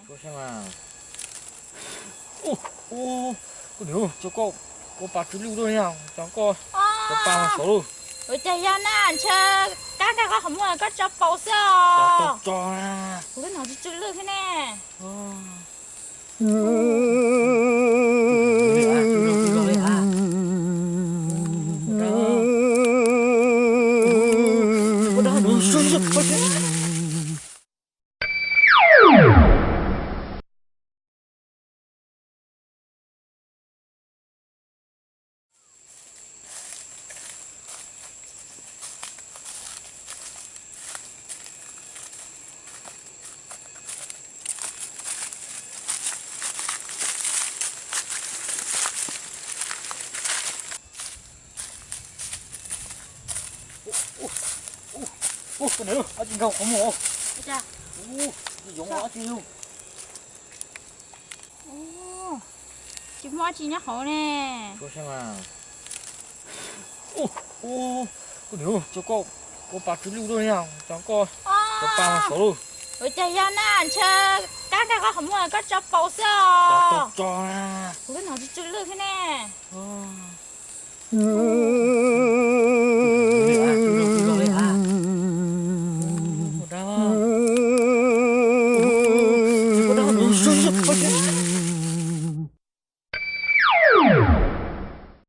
Ua, ua, koj niam, cov koj, koj pa tsw lwj luaj li, cov koj, cov pa mas xov luj. Ua cas yog na, ntshe kab nkag qhov muag koj tso paus xwb os. Kuv lub no tsw tsw lwj thiab ne. Ua, ua, ua, koj niam, dab tsi nkag qhov muag. Ua, tsis yoov dab tsi li. Tsis muaj dab tsi nyob hauv ne. Ua, ua, koj niam, cov koj, koj pa tsw lwj luaj li, cov koj, cov pa mas xov luj. Ua cas yog na, ntshe kab nkag qhov muag koj tso paus xwb os. Kuv lub no tsw tsw lwj thiab ne.